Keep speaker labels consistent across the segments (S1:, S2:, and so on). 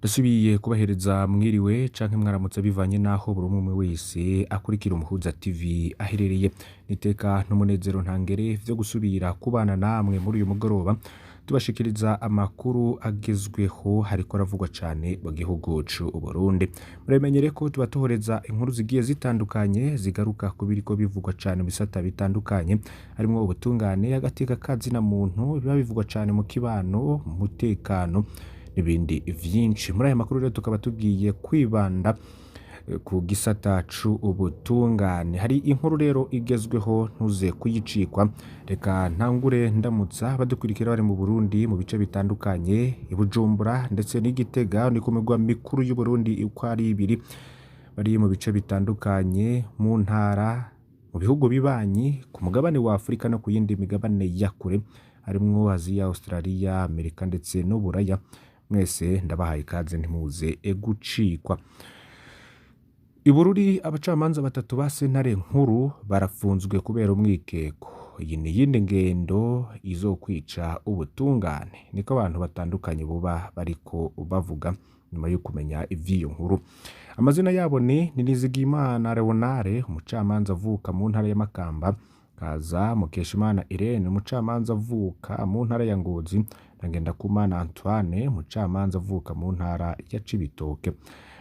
S1: Ndasubiye kubahereza mwiriwe canke mwaramutse bivanye n'aho buri umwe wese akurikira Umuhuza TV aherereye. Niteka n'umunezero ntangere vyo gusubira kubana namwe muri uyu mugoroba tubashikiriza amakuru agezweho hariko aravugwa cane mu gihugu c'Uburundi. Muramenyere ko tuba tuhoreza inkuru zigiye zitandukanye zigaruka ku biriko bivugwa cane mu bisata bitandukanye harimwo ubutungane, agateka kazina muntu, biba bivugwa cane mu kibano, mu mutekano n'ibindi vyinshi. Muri aya makuru rero tukaba tugiye kwibanda ku gisata c'ubutungane. Hari inkuru rero igezweho ntuze kuyicikwa. Reka ntangure ndamutsa abadukurikira bari mu Burundi mu bice bitandukanye, i Bujumbura ndetse n'i Gitega, ni ku migwa mikuru y'Uburundi uko ari ibiri, bari mu bice bitandukanye, mu ntara, mu bihugu bibanyi, ku mugabane wa Afurika no ku yindi migabane ya kure, harimwo Aziya, Australia, Amerika ndetse n'Uburaya. Mwese ndabahaye ikaze ntimuze gucikwa. I Bururi abacamanza batatu ba sentare nkuru barafunzwe kubera umwikeko. Iyi ni iyindi ngendo izokwica ubutungane, niko abantu batandukanye boba bariko bavuga nyuma yo kumenya ivy'iyo nkuru. Amazina yabo ni Nizigiyimana Leonard, umucamanza avuka mu ntara ya Makamba, kaza Mukeshimana Irene, umucamanza avuka mu ntara ya Ngozi, na Ngendakumana Antoine, umucamanza avuka mu ntara ya Cibitoke.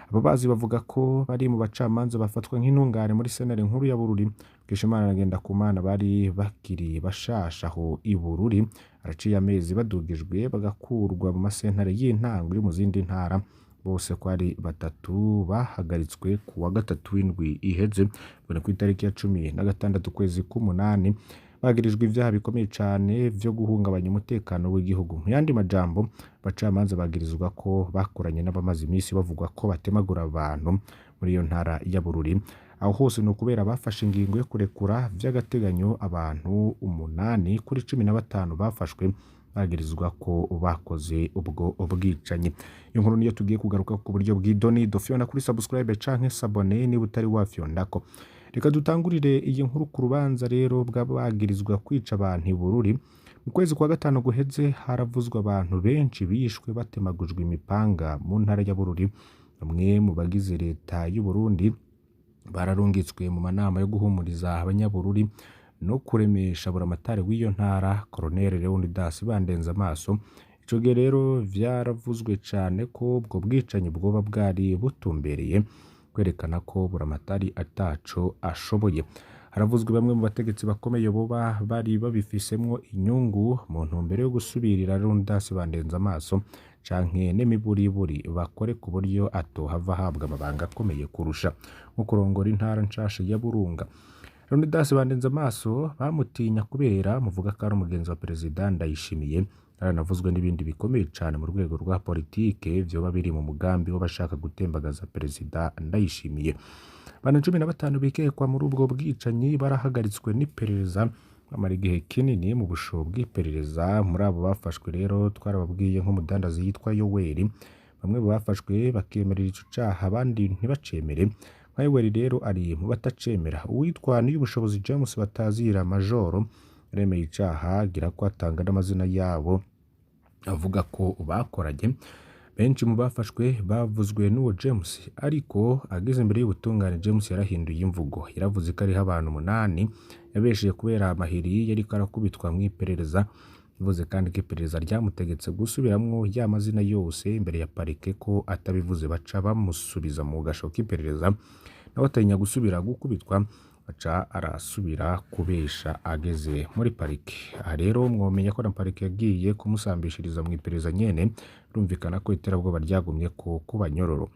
S1: Ababazi bavuga ko bari mu bacamanza bafatwa nk'intungane muri sentare nkuru ya Bururi. Mukeshimana na Ngendakumana bari bakiri bashasha aho i Bururi, haraciye amezi badugijwe bagakurwa mu masentare y'intango yo mu zindi ntara. Bose ko ari batatu bahagaritswe ku wa gatatu w'indwi iheze, ubwo kw'itariki ya 16 ukwezi k'umunani, bagirijwe ivyaha bikomeye cane vyo guhungabanya umutekano w'igihugu. Mu yandi majambo, abacamanza bagirizwa ko bakoranye n'abamaze imisi bavugwa ko batemagura abantu muri iyo ntara ya Bururi. Aho hose ni ukubera bafashe ingingo yo kurekura vy'agateganyo abantu 8 kuri 15 bafashwe bagirizwa ko bakoze ubwo bwicanyi. Iyo nkuru niyo tugiye kugaruka ku buryo bw'idonido. Fyonda kuri subscribe canke s'abonner niba utari wafyondako. Reka dutangurire iyi nkuru ku rubanza rero bw'abagirizwa kwica abantu i Bururi. Mu kwezi kwa gatanu guheze haravuzwe abantu benshi bishwe batemagujwe imipanga mu ntara ya Bururi. Bamwe mu bagize leta y'u Burundi bararungitswe mu manama yo guhumuriza abanyabururi no kuremesha buramatari w'iyo ntara Colonel Leonidas Bandenze amaso. Ico gihe rero vyaravuzwe cane ko ubwo bwicanyi bwoba bwari butumbereye kwerekana ko buramatari ataco ashoboye. Haravuzwe bamwe mu bategetsi bakomeye boba bari babifisemwo inyungu mu ntumbero yo gusubirira Leonidas Bandenze amaso canke n'imiburiburi bakore ku buryo atohava ahabwa amabanga akomeye kurusha nko kurongora intara nshasha ya Burunga. Leonidas Bandenze amaso bamutinya kubera muvuga ko ari umugenzi wa perezida Ndayishimiye. Haranavuzwe n'ibindi bikomeye cane mu rwego rwa politike vyoba biri mu mugambi w'abashaka gutembagaza perezida Ndayishimiye. Abantu 15 bikekwa muri ubwo bwicanyi barahagaritswe n'iperereza bamara igihe kinini mu busho bw'iperereza. Muri abo bafashwe rero twarababwiye nk'umudandazi yitwa Yoweri. Bamwe mu bafashwe bakemerera ico caha abandi ntibacemere. Nka Yoweri rero ari mu batacemera. Uwitwa Niyubushobozi James Batazira Majoro yaremeye icaha agira ko atanga n'amazina yabo avuga ko bakoranye. Benshi mu bafashwe bavuzwe n'uwo James, ariko ageze imbere y'ubutungane James yarahinduye imvugo. Yaravuze ko ariho abantu 8 yabesheye kubera amahiri yariko arakubitwa mw'iperereza. Yavuze kandi ko iperereza ryamutegetse gusubiramwo ya mazina yose imbere ya parike ko atabivuze baca bamusubiza mu gasho k'iperereza, nawe atinya gusubira gukubitwa aca arasubira kubesha ageze muri parike. Aha rero mwomenya ko na parike yagiye kumusambishiriza mw'iperereza nyene, birumvikana ko iterabwoba ryagumye ko kubanyororo.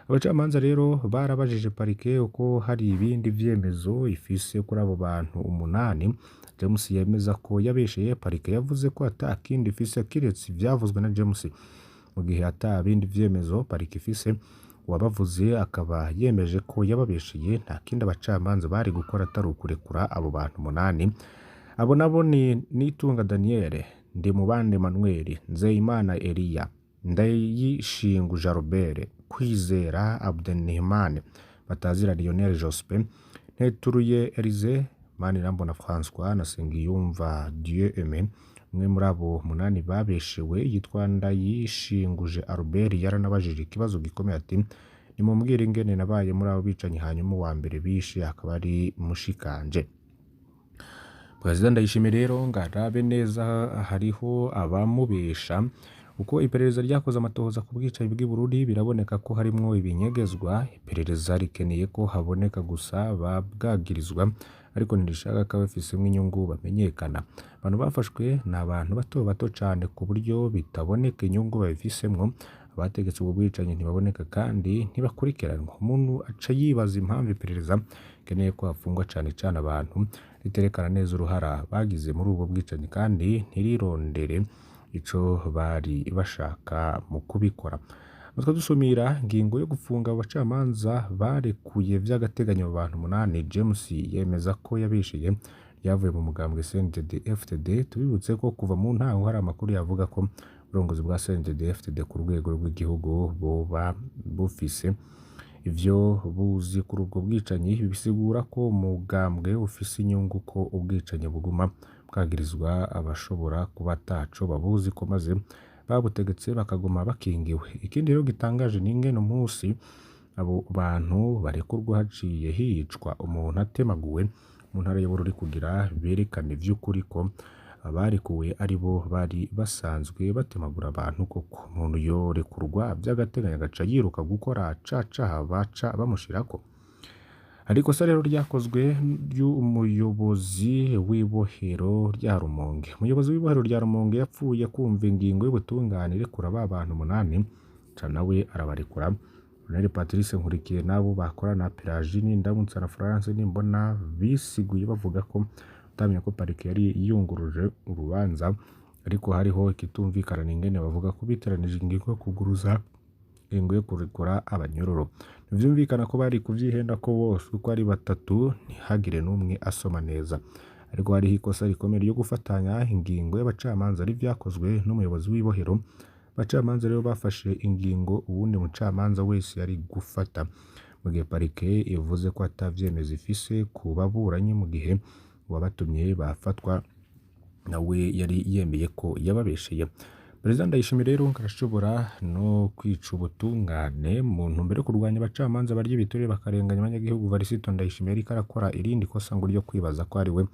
S1: Abacamanza rero barabajije parike uko hari ibindi vyemezo ifise kuri abo bantu 8. James yemeza ko yabesheye. Parike yavuze ko ata kindi ifise kiretse ivyavuzwe na James. Mu gihe ata bindi vyemezo parike ifise, uwabavuze akaba yemeje ko yababesheye, nta kindi abacamanza bari gukora atari ukurekura abo bantu 8. Abo nabo ni Nitunga Daniel, Ndimubande Emmanuel, Nzeyimana Elia, Ndayishingu Jalbert, Kwizera Abdenihimane, Batazira Lionel Jospin, Nteturuye Elise, Manirambona François na Nsengiyumva Dieu Aimé. Umwe muri abo 8 babeshewe yitwa Ndayishinguje Albert yaranabajije ikibazo gikomeye ati: "Nimumbwire ingene nabaye muri abo bicanyi, hanyuma uwa mbere bishe akaba ari mushikanje." Perezida Ndayishimiye rero ngo arabe neza hariho abamubesha. Uko iperereza ryakoze amatohoza ku bwicanyi bw'i Bururi biraboneka ko harimwo ibinyegezwa. Iperereza rikeneye ko haboneka gusa babwagirizwa, ariko ntirishaka ko abafisemwo inyungu bamenyekana. Abantu bafashwe ni abantu bato bato cane ku buryo bitaboneka inyungu babifisemwo. Abategetse ubwo bwicanyi ntibaboneka kandi ntibakurikiranwa. Umuntu aca yibaza impamvu iperereza rikeneye ko hafungwa cane cane abantu riterekana neza uruhara bagize muri ubwo bwicanyi kandi ntirirondere ico bari bashaka mu kubikora. Natwe dusumira ingingo yo gufunga abo bacamanza barekuye vy'agateganyo abo bantu 8 James yemeza ko yabishiye ryavuye mu mugambwe CNDD-FDD. Tubibutse ko kuva mu ntango hari amakuru yavuga ko uburongozi bwa CNDD-FDD ku rwego rw'igihugu boba bufise ivyo buzi kuri ubwo bwicanyi, bisigura ko umugambwe ufise inyungu ko ubwicanyi buguma bwagirizwa abashobora kuba ataco babuzi ko, maze babutegetse bakaguma bakingiwe. Ikindi rero gitangaje ni ingene umunsi abo bantu barekurwa haciye hicwa umuntu atemaguwe mu ntara ya Bururi kugira berekane vy'ukuri ko abarekuwe aribo bari basanzwe batemagura abantu koko. Umuntu yorekurwa vy'agateganyo agaca yiruka gukora ca caha baca bamushirako. Hari ikosa rero ryakozwe ry'umuyobozi w'ibohero rya Rumonge. Umuyobozi w'ibohero rya Rumonge yapfuye kumva ingingo y'ubutungane irekura ba bantu 8, ca nawe arabarekura. Colonel Patrice Nkurikiye n'abo bakorana Pelagie Ndamutsa na Florence Nimbona bisiguye bavuga ko utamenya ko parike yari yunguruje urubanza, ariko hariho ikitumvikana n'ingene bavuga ko biteranije ingingo yo kuguruza ingingo yo kurekura abanyororo. Ntivyumvikana ko bari kuvyihenda ko bose uko ari batatu ntihagire n'umwe asoma neza. Ariko hariho ikosa rikomeye ryo gufatanya ingingo y'abacamanza ari vyakozwe n'umuyobozi w'ibohero. Abacamanza rero bafashe ingingo uwundi mucamanza wese yari gufata, mu gihe parike ivuze ko ata vyemezo ifise ku baburanyi, mu gihe uwabatumye bafatwa nawe yari yemeye ko yababesheye. Perezida Ndayishimiye rero ngo arashobora no kwica ubutungane mu ntumbero yo kurwanya abacamanza barya ibiturire bakarenganya abanyagihugu. Varisito Ndayishimiye yariko arakora irindi kosa ngo ryo kwibaza ko ari we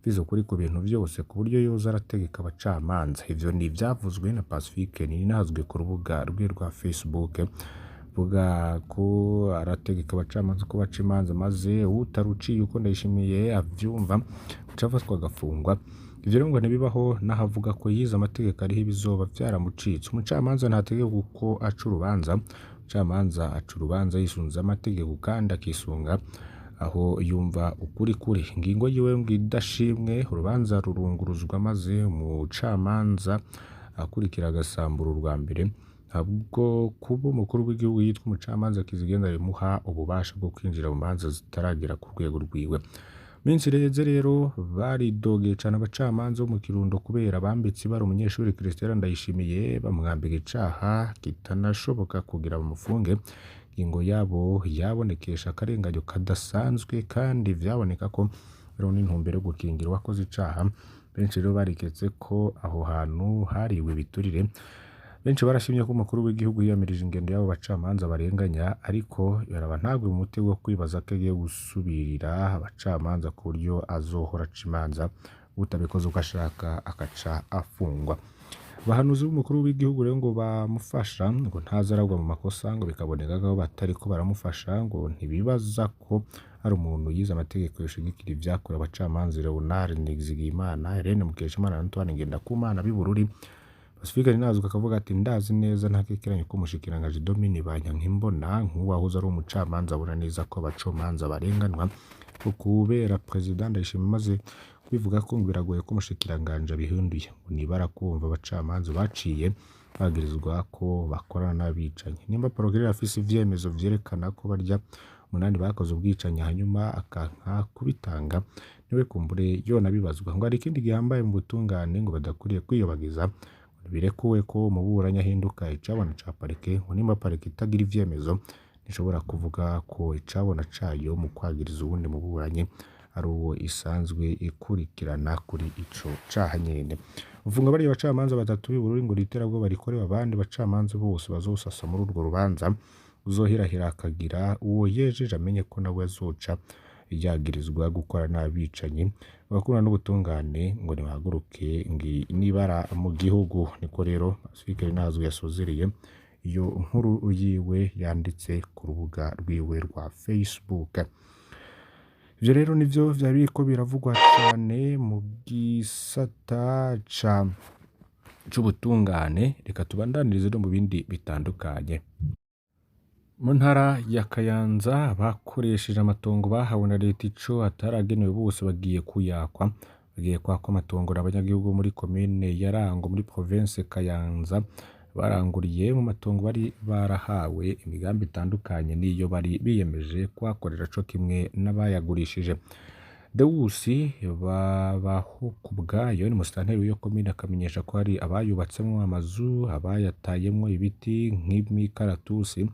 S1: vize ukuri ku bintu vyose ku buryo yoza arategeka abacamanza. Ivyo ni ivyavuzwe na Pacifique Nininahazwe ku rubuga rwe rwa Facebook, vuga ko arategeka abacamanza ko baca imanza maze utaruciye uko Ndayishimiye avyumva aca afatwa agafungwa. Ivyo rero ngo ntibibaho n'ahavuga ko yize amategeko ariho ibizoba vyaramucitse. Umucamanza ntategeka uko aca urubanza, umucamanza aca urubanza yisunze amategeko kandi akisunga aho yumva ukuri kuri. Ingingo yiwe ngo idashimwe, urubanza rurunguruzwa maze umucamanza akurikira agasambura urwa mbere. Ntabwo kuba umukuru w'igihugu yitwa umucamanza kizigenza bimuha ububasha bwo kwinjira mu manza zitaragera ku rwego rwiwe. Minsi ireze rero baridogeye cane abacamanza bo mu Kirundo kubera bambitse ibara umunyeshuri Christella Ndayishimiye bamwambika icaha kitanashoboka kugira bamufunge. Ingingo yabo yabonekesha akarenganyo kadasanzwe kandi vyaboneka ko hariho n'intumbero yo gukingira uwakoze icaha. Benshi rero bariketse ko aho hantu hariwe ibiturire. Benshi barashimye ko umukuru w'igihugu yiyamirije ingendo y'abo bacamanza barenganya, ariko yaraba ntagwe mu mutego wo kwibaza ko agiye gusubirira abacamanza ku buryo azohora aca imanza, utabikoze uko ashaka akaca afungwa. Abahanuzi b'umukuru w'igihugu rero ngo bamufasha ngo ntaze aragwa mu makosa, ngo bikaboneka ko batariko baramufasha, ngo ntibibaza ko hari umuntu yize amategeko yoshigikira ivyakorewe abacamanza Leonard Nizigiyimana, Irene Mukeshimana na Antoine Ngendakumana b'i Bururi. Pacifique Ninazwe akavuga ati ndazi neza ntakekeranye ko umushikiranganji Domine Banyankimbona nk'uwahoze ari umucamanza abona neza ko abacamanza barenganwa kubera Perezida Ndayishimiye amaze kubivuga ko ngo biragoye ko umushikiranganji abihinduye, ngo nibara kumva abacamanza baciye bagirizwa ko bakorana n'abicanyi. Nimba Procureur afise ivyemezo vyerekana ko barya 8 bakoze ubwicanyi hanyuma akanka kubitanga, niwe kumbure yonabibazwa. Ngo hari ikindi gihambaye mu butungane ngo badakwiriye kwiyobagiza, birekuwe ko umuburanyi ahinduka icabona ca parike, ngo nimba parike itagira ivyemezo ntishobora kuvuga ko icabona cayo mu kwagiriza uwundi muburanyi ari uwo isanzwe ikurikirana kuri ico caha nyene. Gufunga bariya bacamanza batatu b'i Bururi ngo n'iterabwoba rikorewe abandi bacamanza bose bazosasa muri urwo rubanza, uzohirahira akagira uwo yejeje amenye ko nawe azoca yagirizwa gukora n'abicanyi, abakura n'ubutungane ngo nibahaguruke n'ibara mu gihugu. Niko rero Pacifique Nahazwe yasozereye iyo nkuru yiwe yanditse ku rubuga rwiwe rwa Facebook. Ivyo rero nivyo vyari biriko biravugwa cane mu gisata c'ubutungane, reka tubandanirize no mu bindi bitandukanye. Mu ntara ya Kayanza bakoresheje amatongo bahawe na leta ico ataragenewe bose bagiye kuyakwa. Bagiye kwakwa amatongo n'abanyagihugu bo muri komine ya Rango muri province Kayanza baranguriye mu matongo bari barahawe imigambi itandukanye n'iyo bari biyemeje kuhakorera co kimwe n'abayagurishije. Dewusi Babaho kubwayo ni musitanteri w'iyo komine akamenyesha ko hari abayubatsemwo amazu, abayatayemwo ibiti nk'imikaratusi,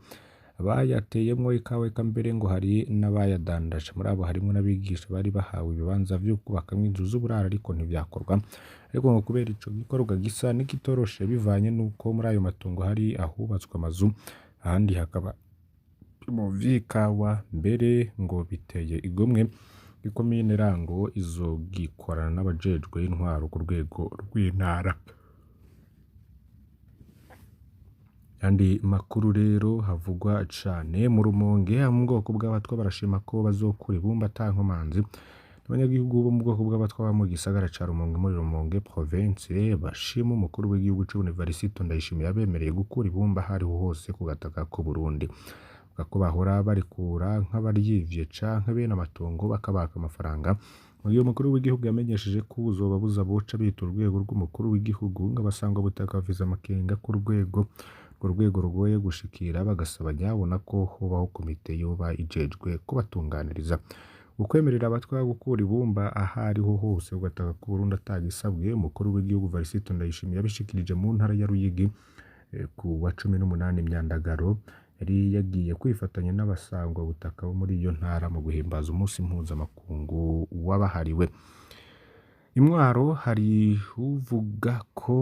S1: abayateyemwo ikawa eka mbere ngo hari n'abayadandaje. Muri abo harimwo n'abigisha bari bahawe ibibanza vyo kubakamwo inzu z'uburaro ariko ntivyakorwa. Ariko ngo kubera ico gikorwa gisa n'ikitoroshe bivanye n'uko muri ayo matongo hari ahubatswe amazu, ahandi hakaba ibipimo vy'ikawa, mbere ngo biteye igomwe. Ikomine Rango izogikorana n'abajejwe intwaro ku rwego rw'intara. Andi makuru rero havugwa cane mu Rumonge abo mu bwoko bw'abatwa barashima ko bazokura ibumba ata nkomanzi. Abanyagihugu bo mu bwoko bw'abatwa bo mu gisagara ca Rumonge muri Rumonge province bashima umukuru w'igihugu c'Uburundi Evariste Ndayishimiye yabemereye gukura ibumba ahariho hose ku gataka k'Uburundi. Bavuga ko bahora barikura nk'abaryivye canke bene amatongo bakabaka amafaranga. Mu gihe umukuru w'igihugu yamenyesheje ko uzobabuza boca bitura urwego rw'umukuru w'igihugu nk'abasangwabutaka bafise amakenga ko urwo rwego rugoye gushikira, bagasaba nyabuna ko hobaho komite yoba ijejwe kubatunganiriza. Ukwemerera abatwa gukura ibumba ahariho hose ku gataka k'Uburundi atagisabwe, umukuru w'igihugu Evariste Ndayishimiye yabishikirije mu ntara ya Ruyigi ku wa 18 Myandagaro, yari yagiye kwifatanya n'abasangwabutaka bo muri iyo ntara mu guhimbaza umunsi mpuzamakungu wabahariwe. Imwaro hari uvuga ko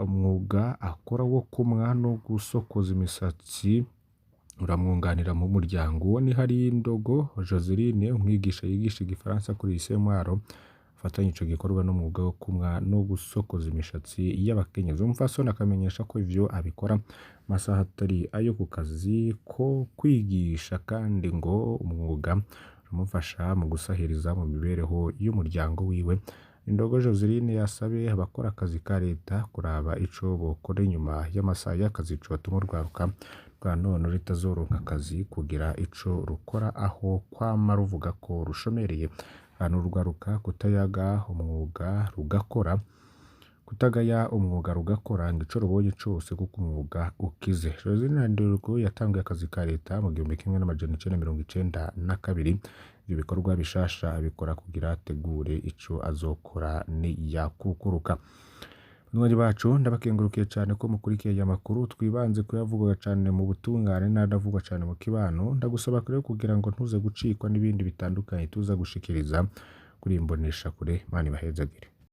S1: umwuga akora wo kumwa no gusokoza imisatsi uramwunganira mu muryango. Uwo ni Harindogo Joseline, umwigisha yigisha igifaransa kuri lycée Mwaro, afatanya ico gikorwa n'umwuga wo kumwa no gusokoza imishatsi y'abakenyezi. Umupfasoni akamenyesha ko ivyo abikora amasaha atari ayo ku kazi ko kwigisha, kandi ngo umwuga uramufasha mu gusahiriza mu mibereho y'umuryango wiwe. Indogo Joseline yasabe abakora akazi ka leta kuraba ico bokora inyuma y'amasaha y'akazi cotuma urwaruka rwa none rutazoronka akazi kugira ico rukora aho kwama ruvuga ko rushomereye. Ahantu urwaruka kutayaga umwuga rugakora, kutagaya umwuga rugakora ngo ico rubonye cose kuko umwuga ukize. Joseline Ndorgo yatanguye akazi ka leta mu 1992. Ivyo bikorwa bishasha abikora kugira ategure ico azokora niyakukuruka. Banywanyi bacu ndabakengurukiye cane ko mukurikiye aya makuru twibanze kuyavugwa cane mu butungane n'ayavugwa cane mu kibano. Ndagusaba rero kugira ngo ntuze gucikwa n'ibindi bitandukanye tuza gushikiriza kuri iyi mboneshakure. Imana ibahezagire.